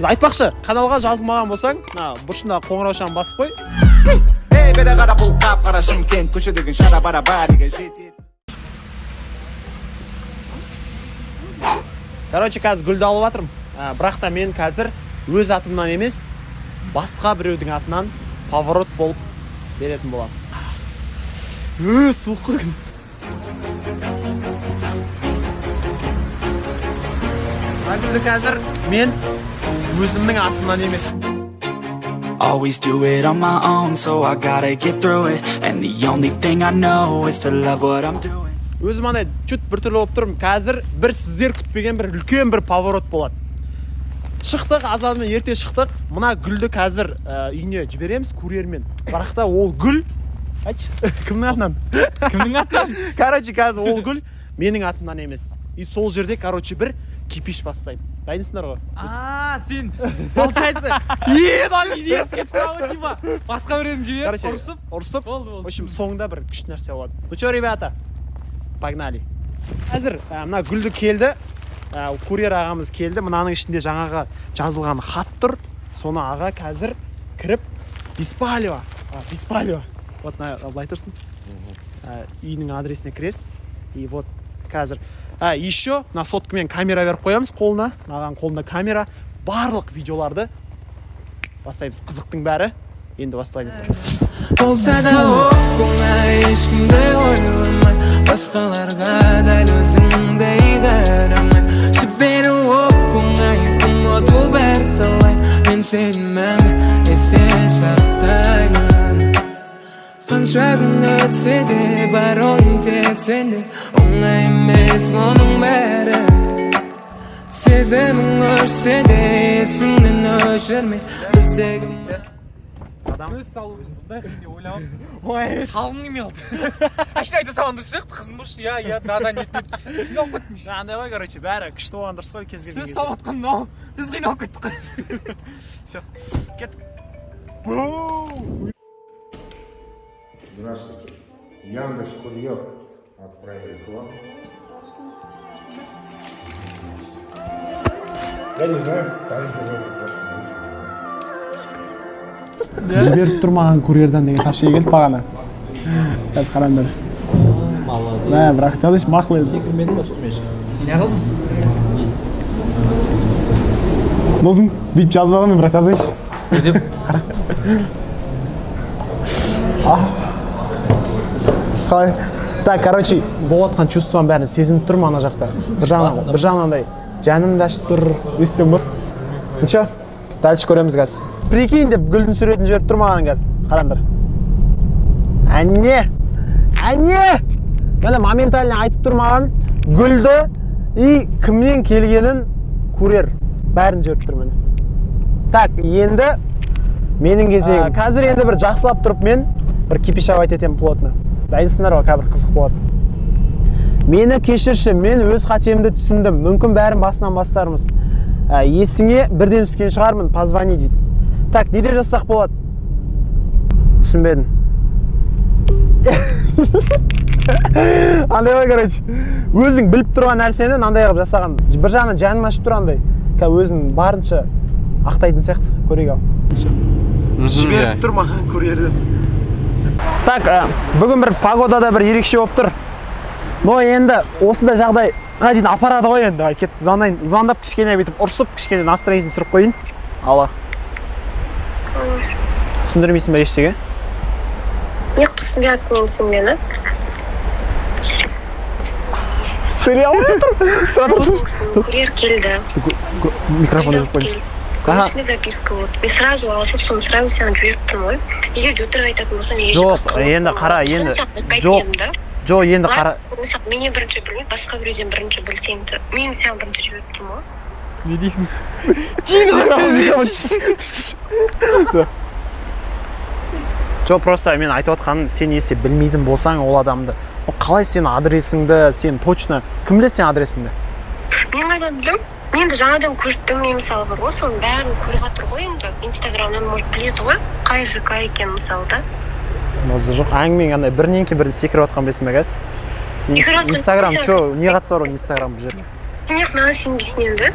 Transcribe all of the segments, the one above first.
Айтпақшы, каналға жазылмаған болсаң, мына бұрышындағы қоңыраушаны басып қой. Ей, бері қара, бұл қап қара Шымкент, көшедегі шара бара бәріге жетеді. Короче, қазір гүлді алып жатырмын. Бірақ та мен қазір өз атымнан емес, басқа біреудің атынан поворот болып беретін боламын. Суық қой күн. Мына гүлді қазір мен өзімнің атымнан емес. Always do it on my own, so I gotta get through it. And the only thing I know is to love what I'm doing. Өзім андай чуть біртүрлі болып тұрмын. Қазір бір сіздер күтпеген бір үлкен бір поворот болады. Шықтық, азанмен ерте шықтық. Мына гүлді қазір үйіне жібереміз курьермен. Бірақ та ол гүл, айтшы, кімнің атынан? Кімнің атынан? Короче, қазір ол гүл менің атымнан емес. И сол жерде, короче, бір кипиш бастаймын. Дайынсыңдар ғой? А, сен, получается, маған идеясы кетіп қалды, типа, басқа біреуін жіберіп, Короче, ұрысып, ұрысып, болды, в болды. общем, соңында бір күшті нәрсе болады. Ну чё, ребята, погнали. Қазір мына гүлді келді, курьер ағамыз келді. Мынаның ішінде жаңағы жазылған хат тұр. Соны аға қазір кіріп, Беспалева, Беспалева. Вот мына былай тұрсын. Үйінің адресіне кіресіз. И вот қазір. Еще мына соткамен камера беріп қоямыз қолына. Маған қолында камера. Барлық видеоларды бастаймыз. Қызықтың бәрі енді бастайын деп тұр. Болса да оп оңай, ешкімді ойламай, басқаларға дәл өзіңдей қарамай жіберу оп оңай, ұмыту бірталай. Мен сені мәңгі есте сақтаймын. Қанша күн өтсе де, бар ойым тек сенде. Оңай емес мұның бәрі. Сезімің өшсе де, есіңнен өшірме біздегі. Адам Сөз салу бұндай қиын деп ойламаппын. Оңай емес. Салғым келмей қалды. Әшейін айта салған дұрыс сияқты, қызым болшы, иә, иә, да, да, нет, нет. Қиналып кеттім. Андай ғой, короче, бәрі күшті болған дұрыс қой кез келген Сөз кезде. салып жатқан мынау. Біз қиналып кеттік қой. Все, кеттік. Здравствуйте. Яндекс Курьер отправили к вам. Я не знаю, там живет просто. Жіберіп тұр маған курьердан деген сообщение келді бағана. Қазір қараңдар. Молодец. Мә, бірақ жазайыншы, мақұл еді. Секірмедің ба үстіме? Не қылдым? Досым, бүйтіп жазып алғанмын, бірақ жазайыншы. Не деп? Қалай? Так, короче, болып жатқан чувствоның бәрін сезініп тұрмын ана жақта. Бір жағынан андай жаным да ашып тұр, естен бар. Ну чё, дальше көреміз қазір. Прикинь деп гүлдің суретін жіберіп тұр маған қазір. Қараңдар. Әне! Әне! Міне, моментально айтып тұр маған гүлді и кімнен келгенін, курьер бәрін жіберіп тұр, міне. Так, енді менің кезегім. Қазір енді бір жақсылап тұрып мен бір кипишовать етемін плотно. Дайынсыңдар ғой, қазір қызық болады. Мені кешірші, мен өз қатемді түсіндім. Мүмкін, бәрін басынан бастармыз. Есіңе бірден түскен шығармын, позвони дейді. Так, не деп жазсақ болады? Түсінбедім. Андай ғой, короче, өзің біліп тұрған нәрсені мынандай қылып жасаған. Бір жағынан жаным ашып тұр андай. Қазір өзін барынша ақтайтын сияқты. Көрейік ал. Жіберіп тұр маған курьерден. Так, бүгін бір погодада бір ерекше болып тұр. Но енді осындай жағдайға дейін апарады ғой енді. Ай, кет, звондайын. Звондап кішкене бүйтіп ұрсып, кішкене настроениесін түсіріп қояйын. Алла. Түсіндірмейсің ба ештеңе? Не түсінбей жатырсың енді сен мені? Сөйлей алмай жатырмын. Тұра тұр, тұр. Курьер келді. Микрофон үзіп қойдым. Аха. Ішінде записка болды. Мен сразу алып, соны сразу саған жіберіп тұрмын ғой. Егер де өтірік айтатын болсам, егер Жоқ, басқа енді қара, болатын енді болсам, саған айтпайтын жоқ. едім да. Жоқ, енді қара. Мысалы, менен бірінші білмей, басқа біреуден бірінші білсең де, мен саған бірінші жіберіп тұрмын ғой. Не дейсің? Жоқ, просто мен айтып отқаным, сен если білмейтін болсаң ол адамды, ол қалай сен адресіңді, сен точно кім біледі сенің адресіңді? Мен қайдан білемін? Мен енді жаңадан көштім, мен мысалы бар ғой, соның бәрін көріп жатыр ғой енді. Инстаграмнан, может, біледі ғой, қай ЖК екенін мысалы да. Маза жоқ, әңгімең андай бірінен кейін бірін секіріп жатқан, білесің бе қазір? Сен Секіріп жатқан Инстаграм, сен- че, не қатысы бар оның Инстаграм бұл жерде? Сен неғып маған сенбейсің енді?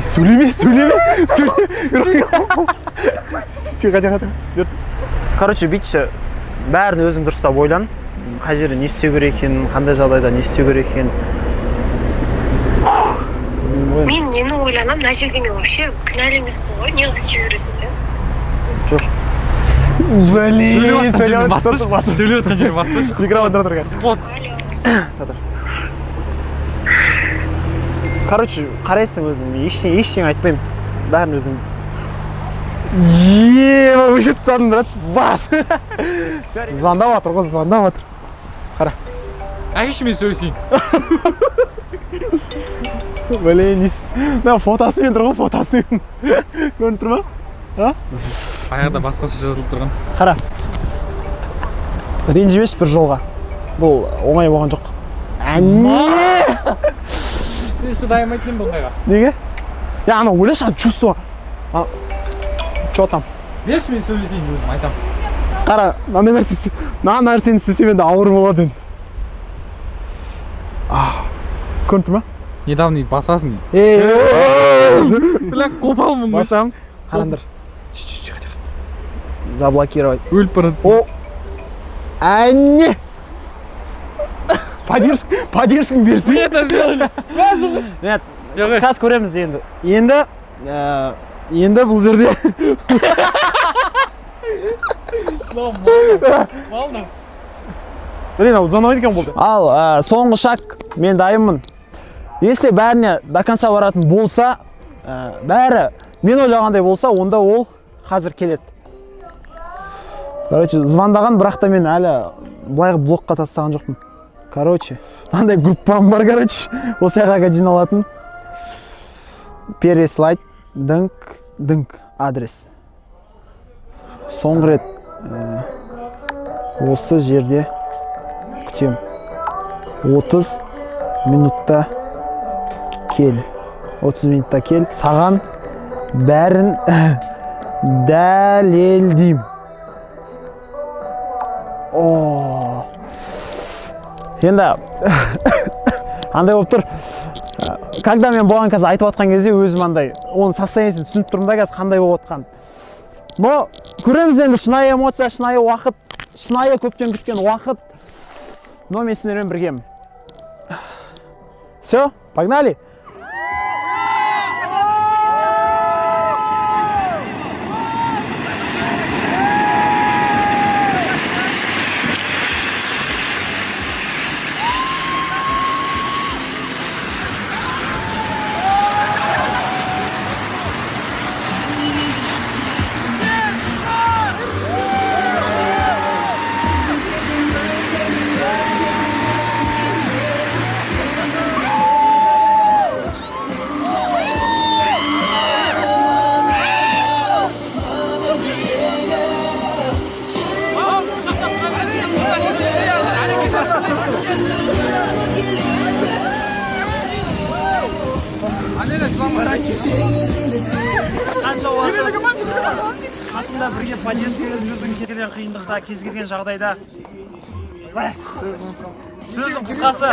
Сөйлеме, сөйлеме, сөйлеме. Тихо, тихо, тихо. Короче, бүйтші, бәрін өзің дұрыстап ойлан. Қай жерде не істеу керек екенін, қандай жағдайда не істеу керек екенін. Мен нені ойланамын? Мына жерде мен вообще кінәлі емеспін ғой. Не қылып кете бересің сен? Жоқ. Блин, Сөйлеп жатқан жерін сөйлеп жатқан жерін басташы. Микрофон тұра тұр қазір. Алло. Короче, қарайсың өзің, мен ештеңе ештеңе айтпаймын. Бәрін өзің. Е, өшіріп тастадым, брат. Бас. Звондап жатыр ғой, звондап жатыр. Қара. Әкеші, мен сөйлесейін. Блин, не мына фотосымен тұр ғой, фотосымен. Көрініп тұр ма? А? Баяғыда басқаша жазылып тұрған. Қара. Ренжімеші бір жолға. Бұл оңай болған жоқ. Әне! Мен шыдай алмайтын едім бұндайға. Неге? Я, ана ойлашы, ана чувство. А, чё там? Берші, мен сөйлесейін, өзім айтамын. Қара, мынандай нәрсе, мына нәрсені істесем енді ауыр болады енді. А, көрініп тұр ма? Недавний басасың. Ей, Бля, қопалмын ғой. басам. Қараңдар. Тихо, тихо. Заблокировать. Өліп бара жатсың. О! Әне! Поддержка, поддержканы берсей. Это сделали. Нет, Жоқ, қазір көреміз енді. Енді, енді бұл жерде мал. Блин, ал звондамайды екен болды. Ал, соңғы шаг, мен дайынмын. Если бәріне до конца баратын болса, бәрі мен ойлағандай болса, онда ол қазір келеді. Короче, звондаған, бірақ та мен әлі былай қылып блокқа тастаған жоқпын. Короче, мынандай группам бар, короче, осы жаққа жиналатын. Переслать, дыңк, дыңк, адрес. Соңғы рет осы жерде күтем. 30 минутта кел. 30 минутта кел. Саған бәрін дәлелдеймін. О. Енді андай болып тұр. Когда мен бұған қазір айтып жатқан кезде өзім андай оның состояниесін түсініп тұрмын да, қазір қандай болып жатқанын. Но көреміз енді, шынайы эмоция, шынайы уақыт, шынайы көптен күткен уақыт. Но мен сендермен біргемін. Все, погнали! Қанша уақыт қасымда бірге поддержка беріп жүрдің, кез келген қиындықта, кез келген жағдайда. Сөздің қысқасы,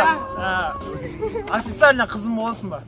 официально қызым боласың ба?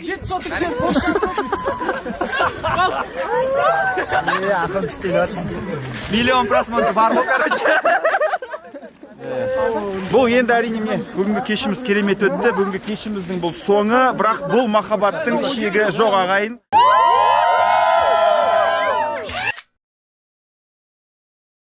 7 соток жер бос. Не, ақырын түсіп келіп жатсың. Миллион просмотр бар ғой, короче. Бұл енді, әрине, міне, бүгінгі кешіміз керемет өтті. Бүгінгі кешіміздің бұл соңы, бірақ бұл махаббаттың шегі жоқ, ағайын.